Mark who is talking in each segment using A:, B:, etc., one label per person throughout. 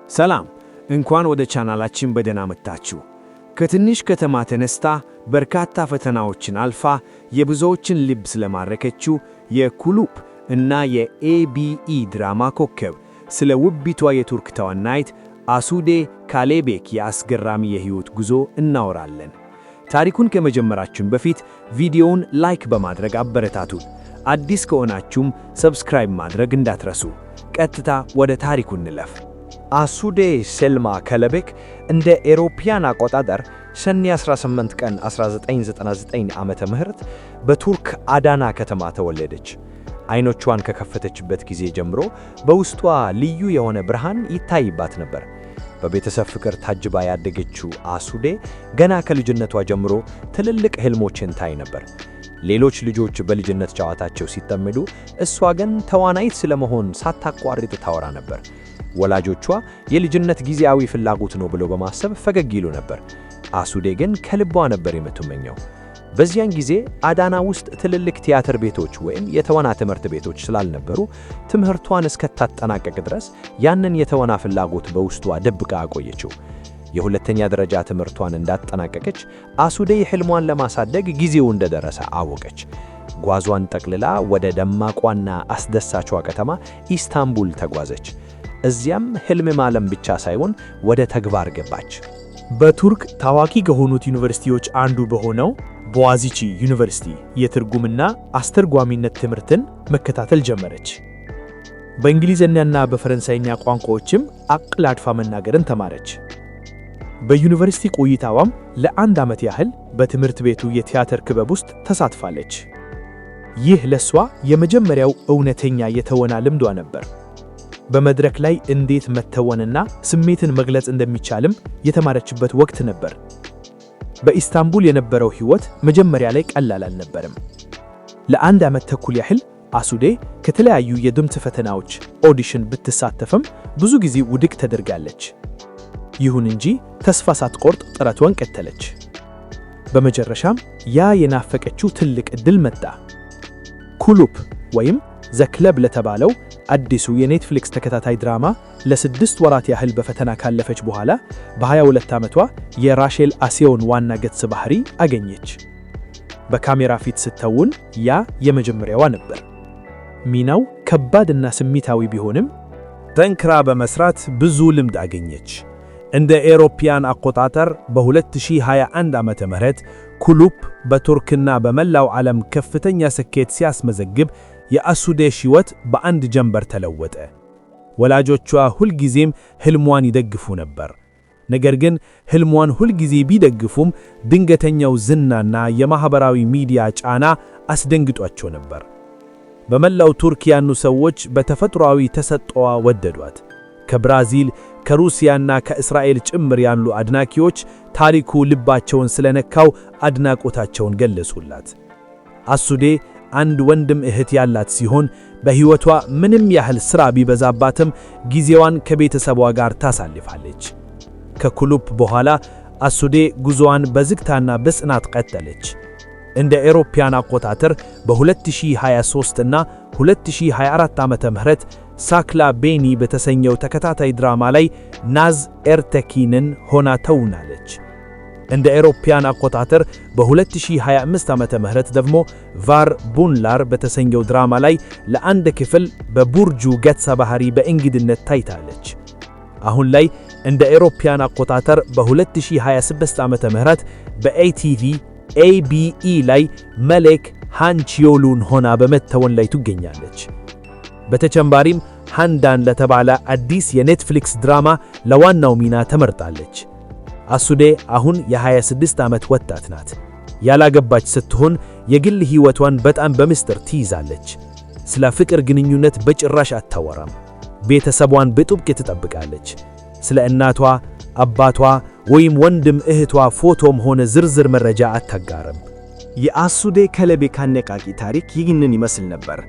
A: ሰላም፣ እንኳን ወደ ቻናላችን በደህና መጣችሁ። ከትንሽ ከተማ ተነስታ በርካታ ፈተናዎችን አልፋ የብዙዎችን ልብ ስለማረከችው የኩሉፕ እና የኤቢኢ ድራማ ኮከብ፣ ስለ ውቢቷ የቱርክ ተዋናይት አሱዴ ካሌቤክ የአስገራሚ የሕይወት ጉዞ እናወራለን። ታሪኩን ከመጀመራችን በፊት ቪዲዮውን like በማድረግ አበረታቱን። አዲስ ከሆናችሁም subscribe ማድረግ እንዳትረሱ። ቀጥታ ወደ ታሪኩ እንለፍ።
B: አሱዴ ሴልማ ከለቤክ እንደ ኤሮፓያን አቆጣጠር ሰኔ 18 ቀን 1999 ዓመተ ምህረት በቱርክ አዳና ከተማ ተወለደች። አይኖቿን ከከፈተችበት ጊዜ ጀምሮ በውስጧ ልዩ የሆነ ብርሃን ይታይባት ነበር። በቤተሰብ ፍቅር ታጅባ ያደገችው አሱዴ ገና ከልጅነቷ ጀምሮ ትልልቅ ህልሞችን ታይ ነበር። ሌሎች ልጆች በልጅነት ጨዋታቸው ሲጠመዱ፣ እሷ ግን ተዋናይት ስለመሆን ሳታቋርጥ ታወራ ነበር። ወላጆቿ የልጅነት ጊዜያዊ ፍላጎት ነው ብለው በማሰብ ፈገግ ይሉ ነበር። አሱዴ ግን ከልቧ ነበር የምትመኘው። በዚያን ጊዜ አዳና ውስጥ ትልልቅ ቲያትር ቤቶች ወይም የተወና ትምህርት ቤቶች ስላልነበሩ፣ ትምህርቷን እስከታጠናቀቅ ድረስ ያንን የተወና ፍላጎት በውስጧ ደብቃ አቆየችው። የሁለተኛ ደረጃ ትምህርቷን እንዳጠናቀቀች አሱዴ ሕልሟን ለማሳደግ ጊዜው እንደደረሰ አወቀች። ጓዟን ጠቅልላ ወደ ደማቋና አስደሳቿ ከተማ ኢስታንቡል ተጓዘች። እዚያም ሕልም ማለም ብቻ ሳይሆን ወደ ተግባር ገባች።
C: በቱርክ ታዋቂ ከሆኑት ዩኒቨርሲቲዎች አንዱ በሆነው ቦዋዚቺ ዩኒቨርሲቲ የትርጉምና አስተርጓሚነት ትምህርትን መከታተል ጀመረች። በእንግሊዝኛና በፈረንሳይኛ ቋንቋዎችም አቀላጥፋ መናገርን ተማረች። በዩኒቨርሲቲ ቆይታዋም ለአንድ ዓመት ያህል በትምህርት ቤቱ የቲያትር ክበብ ውስጥ ተሳትፋለች። ይህ ለሷ የመጀመሪያው እውነተኛ የተወና ልምዷ ነበር። በመድረክ ላይ እንዴት መተወንና ስሜትን መግለጽ እንደሚቻልም የተማረችበት ወቅት ነበር። በኢስታንቡል የነበረው ሕይወት መጀመሪያ ላይ ቀላል አልነበረም። ለአንድ ዓመት ተኩል ያህል አሱዴ ከተለያዩ የድምፅ ፈተናዎች audition ብትሳተፍም ብዙ ጊዜ ውድቅ ተደርጋለች። ይሁን እንጂ ተስፋ ሳትቆርጥ ጥረቷን ቀጠለች። በመጨረሻም ያ የናፈቀችው ትልቅ ዕድል መጣ። ኩሉፕ ወይም The Club ለተባለው አዲሱ የኔትፍሊክስ ተከታታይ ድራማ ለ6 ወራት ያህል በፈተና ካለፈች በኋላ በ22 ዓመቷ የራሼል አሴውን ዋና ገጸ ባህሪ አገኘች። በካሜራ ፊት ስትተውን ያ የመጀመሪያዋ ነበር። ሚናው ከባድና ስሜታዊ ቢሆንም
D: ጠንክራ በመስራት ብዙ ልምድ አገኘች። እንደ ኤሮፓያን አቆጣጠር በ2021 ዓ.ም. ኩሉፕ በቱርክና በመላው ዓለም ከፍተኛ ስኬት ሲያስመዘግብ የአሱዴ ሕይወት በአንድ ጀንበር ተለወጠ። ወላጆቿ ሁልጊዜም ሕልሟን ይደግፉ ነበር። ነገር ግን ሕልሟን ሁልጊዜ ቢደግፉም ድንገተኛው ዝናና የማኅበራዊ ሚዲያ ጫና አስደንግጧቸው ነበር። በመላው ቱርክ ያሉ ሰዎች በተፈጥሯዊ ተሰጥኦዋ ወደዷት። ከብራዚል፣ ከሩሲያና ከእስራኤል ጭምር ያሉ አድናቂዎች ታሪኩ ልባቸውን ስለነካው አድናቆታቸውን ገለጹላት። አሱዴ አንድ ወንድም እህት ያላት ሲሆን በሕይወቷ ምንም ያህል ሥራ ቢበዛባትም ጊዜዋን ከቤተሰቧ ጋር ታሳልፋለች። ከኩሉፕ በኋላ አሱዴ ጉዞዋን በዝግታና በጽናት ቀጠለች። እንደ ኤሮፓያን አቆጣጠር በ2023 እና 2024 ዓ.ም. ሳክላ ቤኒ በተሰኘው ተከታታይ ድራማ ላይ ናዝ ኤርቴኪንን ሆና ተውናለች። እንደ ኤሮፓያን አቆጣጠር በ2025 ዓ.ም. ደግሞ ቫር ቡንላር በተሰኘው ድራማ ላይ ለአንድ ክፍል በቡርጁ ገጸ ባህሪ በእንግድነት ታይታለች። አሁን ላይ እንደ ኤሮፓያን አቆጣጠር በ2026 ዓ.ም. በኤቲቪ ኤቢኢ ላይ መሌክ ሃንቺዮሉን ሆና በመተወን ላይ ትገኛለች። በተጨማሪም ሃንዳን ለተባለ አዲስ የኔትፍሊክስ ድራማ ለዋናው ሚና ተመርጣለች። አሱዴ አሁን የ26 ዓመት ወጣት ናት። ያላገባች ስትሆን የግል ሕይወቷን በጣም በምስጢር ትይዛለች። ስለ ፍቅር ግንኙነት በጭራሽ አታወራም። ቤተሰቧን በጥብቅ ትጠብቃለች። ስለ እናቷ፣ አባቷ ወይም ወንድም እህቷ ፎቶም ሆነ ዝርዝር መረጃ አታጋርም።
A: የአሱዴ ከለቤክ አነቃቂ ታሪክ ይህንን ይመስል ነበር።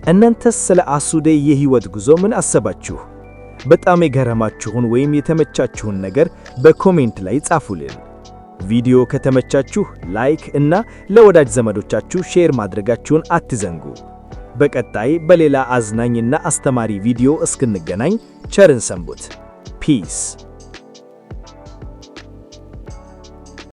A: እናንተስ ስለ አሱዴ የህይወት ጉዞ ምን አሰባችሁ? በጣም የገረማችሁን ወይም የተመቻችሁን ነገር በ comment ላይ ጻፉልን። ቪዲዮ ከተመቻችሁ like እና ለወዳጅ ዘመዶቻችሁ share ማድረጋችሁን አትዘንጉ። በቀጣይ በሌላ አዝናኝና አስተማሪ ቪዲዮ እስክንገናኝ ቸር እንሰንብት። Peace.
C: Peace.